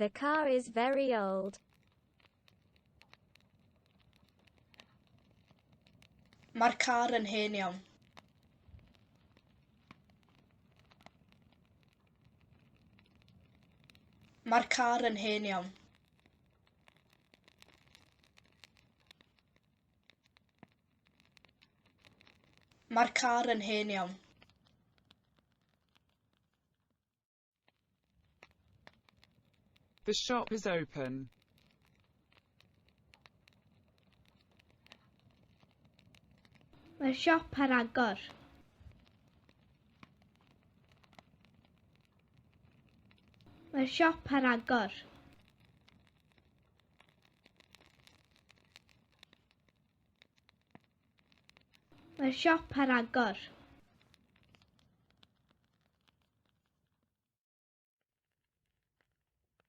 The car is very old. Mae'r car yn hen iawn. Mae'r car yn hen iawn. Mae'r car yn hen iawn. The shop is open. Mae'r siop ar agor. Mae'r siop ar agor. Mae'r siop ar agor.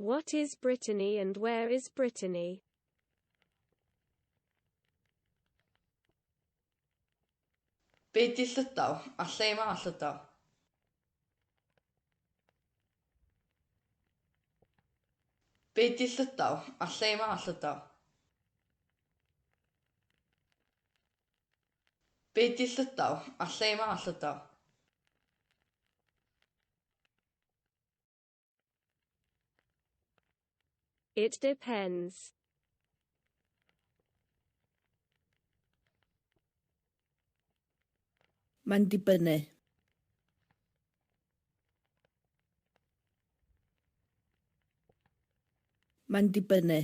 What is Brittany and where is Brittany? Be 'di Llydaw, a lle mae Llydaw? Be 'di Llydaw, a lle mae Llydaw? Be 'di Llydaw, a lle mae Llydaw? It depends. Mae'n dibynnu. Mae'n dibynnu.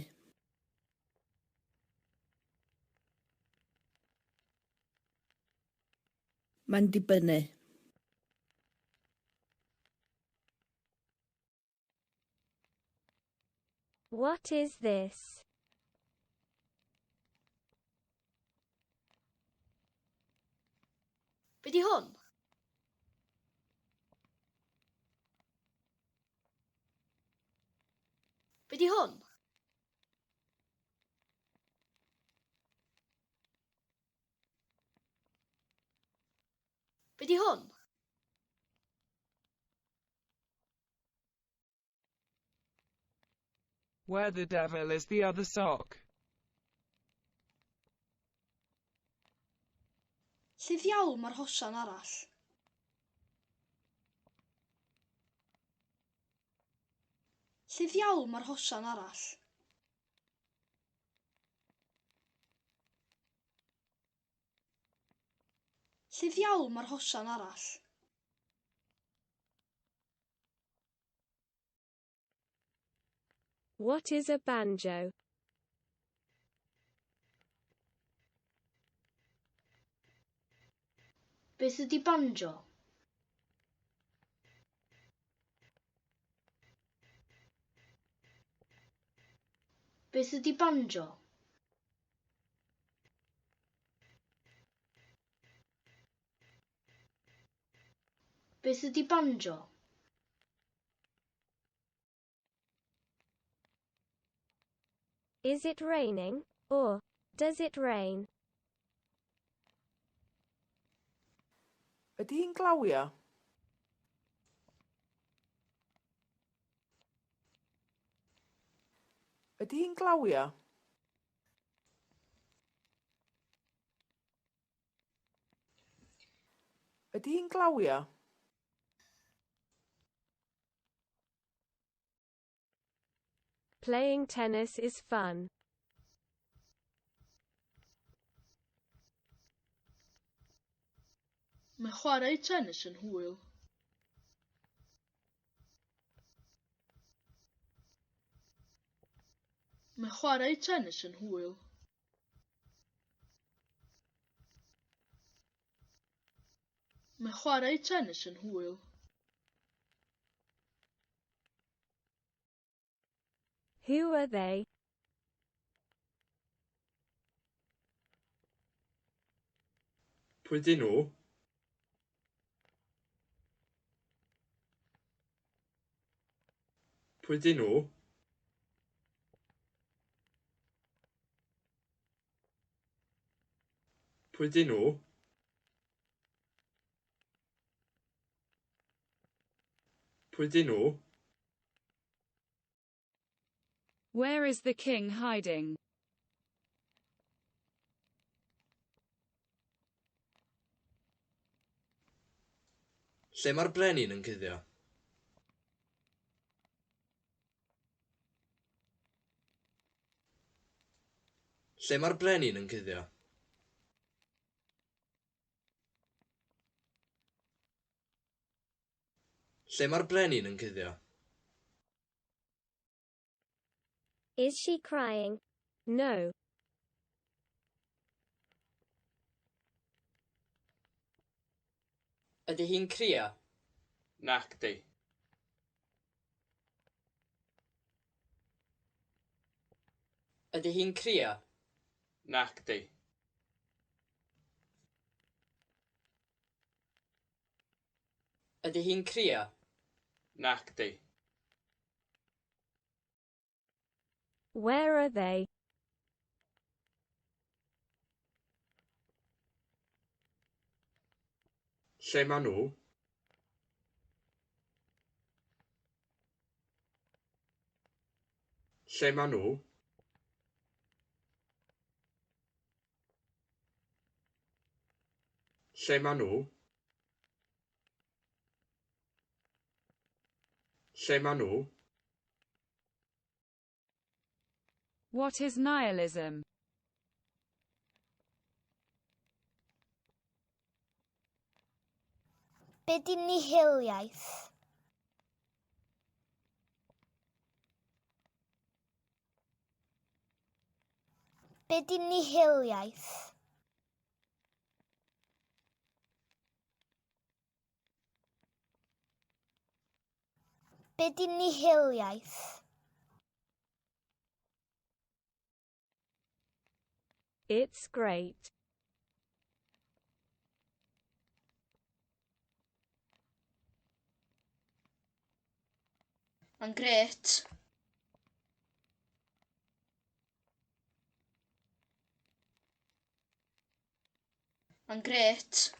Mae'n dibynnu. What is this? Be 'di hwn? Be 'di hwn? Be 'di hwn? Where the devil is the other sock? Lle ddiawl mae'r hosan arall? Lle ddiawl mae'r hosan arall? Lle ddiawl mae'r hosan arall? What is a banjo? Beth ydy banjo? Beth ydy banjo? Beth ydy banjo? Is it raining, or does it rain? Ydy hi'n glawio? Ydy hi'n glawio? Ydy hi'n glawio? Playing tennis is fun. Mae chwarae tennis yn hwyl. Mae chwarae tennis yn hwyl. Mae chwarae tennis yn hwyl. Who are they? Pwy dyn nhw? Pwy dyn nhw? Pwy dyn nhw? Pwy dyn nhw? Where is the king hiding? Lle mae'r brenin yn cuddio? Lle mae'r brenin yn cuddio? Lle mae'r brenin yn cuddio? Is she crying? No. Ydy hi'n crio? Nacdi. Ydy hi'n crio? Nacdi. Ydy hi'n crio? Nacdi. Where are they? Lle maen nhw? Lle maen nhw? Lle maen nhw? Lle maen nhw? What is nihilism? Be di nihiliaeth? Be di nihiliaeth? Be di nihiliaeth? It's great. Mae'n grêt. Mae'n grêt.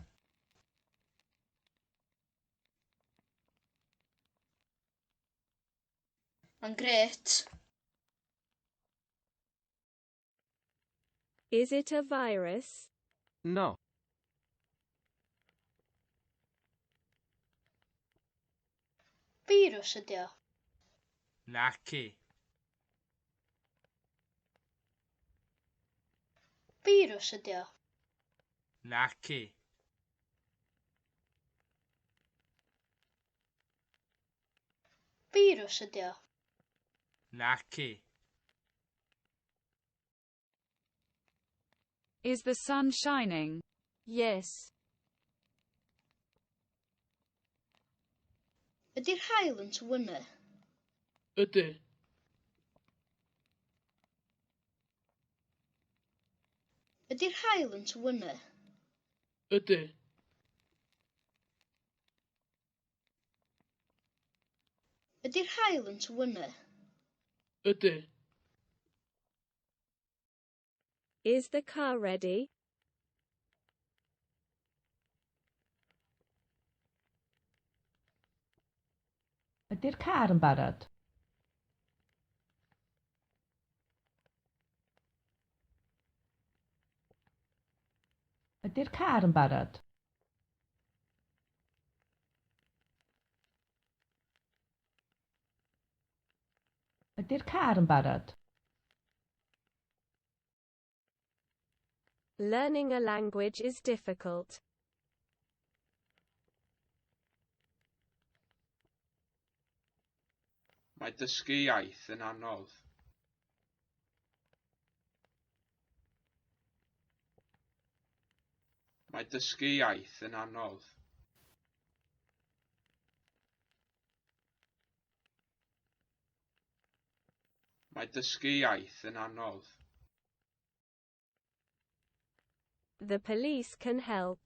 Mae'n grêt. Is it a virus? No. Firws ydy o. Naci. Firws ydy o. Naci. Firws ydy o. Naci. Is the sun shining? Yes. Ydy'r haul yn tywynnu? Ydy. Ydy'r haul yn tywynnu? Ydy. Ydy'r haul yn tywynnu? Ydy. Is the car ready? Ydy'r car yn barod? Ydy'r car yn barod? Ydy'r car yn barod? Learning a language is difficult. Mae dysgu iaith yn anodd. Mae dysgu iaith yn anodd. Mae dysgu iaith yn anodd. The police can help.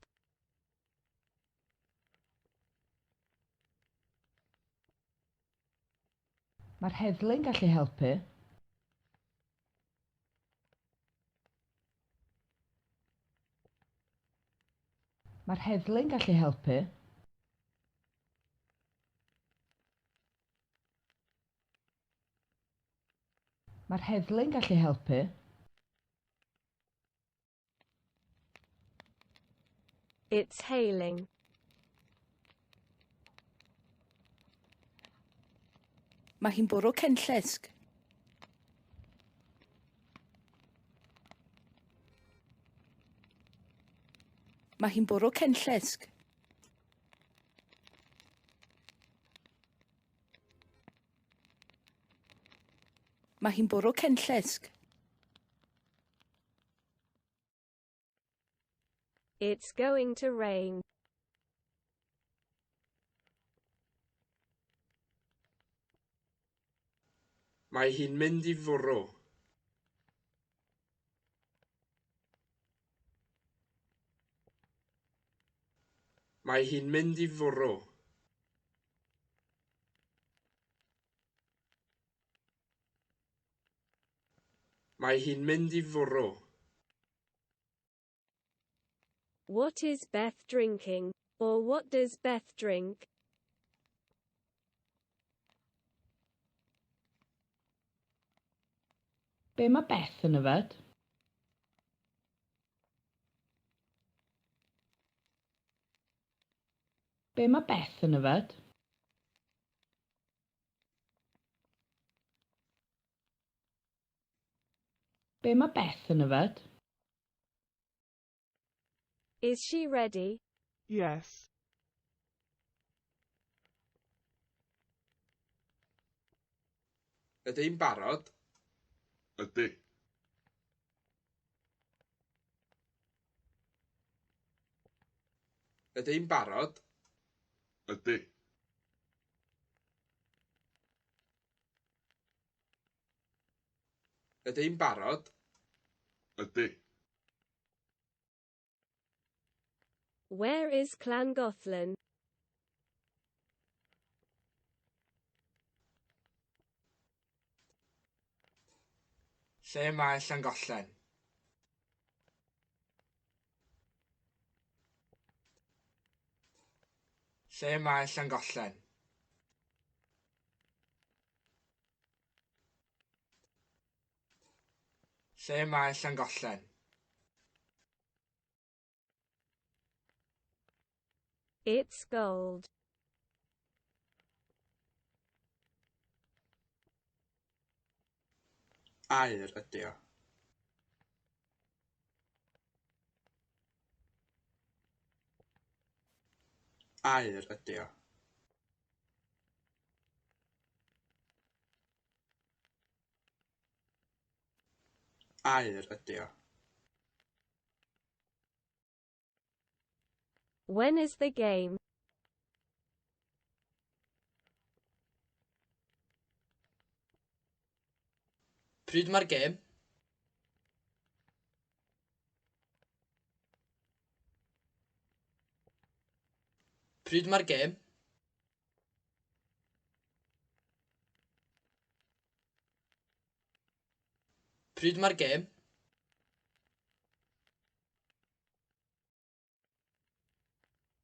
Mae'r heddlu'n gallu helpu. Mae'r heddlu'n gallu helpu. Mae'r heddlu'n gallu helpu. It's hailing. Mae hi'n bwrw cenllysg. Mae hi'n bwrw cenllysg. Mae hi'n bwrw cenllysg. It's going to rain. Mae hi'n mynd i fwrw. Mae hi'n mynd i fwrw. Mae hi'n mynd i fwrw. What is Beth drinking? Or what does Beth drink? Be mae Beth yn yfed? Be mae Beth yn yfed? Be mae Beth yn yfed? Is she ready? Yes. Ydy hi'n barod? Ydy. Ydy hi'n barod? Ydy. Ydy hi'n barod? Ydy. Where is Llangollen? Lle mae Llangollen? Lle mae Llangollen? Lle mae Llangollen? It's gold. Aur ydy o. Aur ydy o. Aur ydy o. When is the game? Pryd mae'r gêm? Pryd mae'r gêm? Pryd mae'r gêm?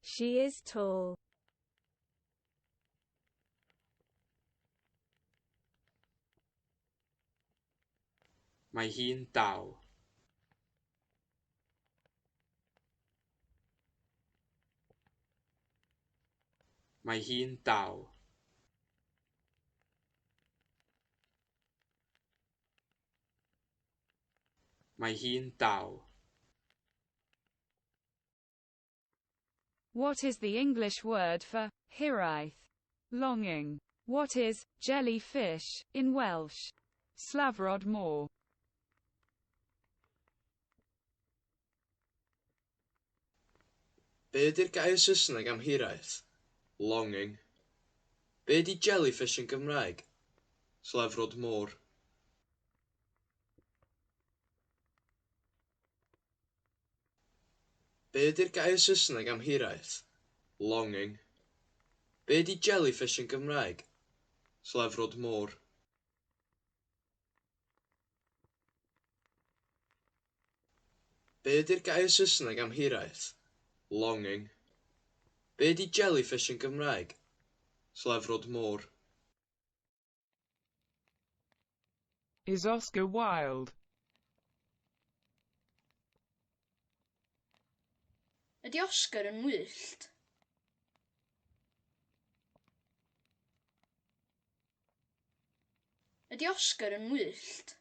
She is tall. Mae hi'n dal. Mae hi'n dal. Mae hi'n dal. What is the English word for hiraeth? Longing. What is jellyfish in Welsh? Slafrod môr. Be ydy'r gair Saesneg am hiraeth? Longing. Be ydy jellyfish yn Gymraeg? Slefrod môr. Be ydy'r gair Saesneg am hiraeth? Longing. Be ydy jellyfish yn Gymraeg? Slefrod môr. Be ydy'r gair Saesneg am hiraeth? Longing. Be ydy jellyfish yn Gymraeg? Slefrod môr. Is Oscar wild? Ydy Oscar yn wyllt? Ydy Oscar yn wyllt?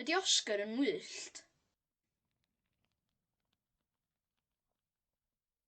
Ydy Oscar yn wyllt?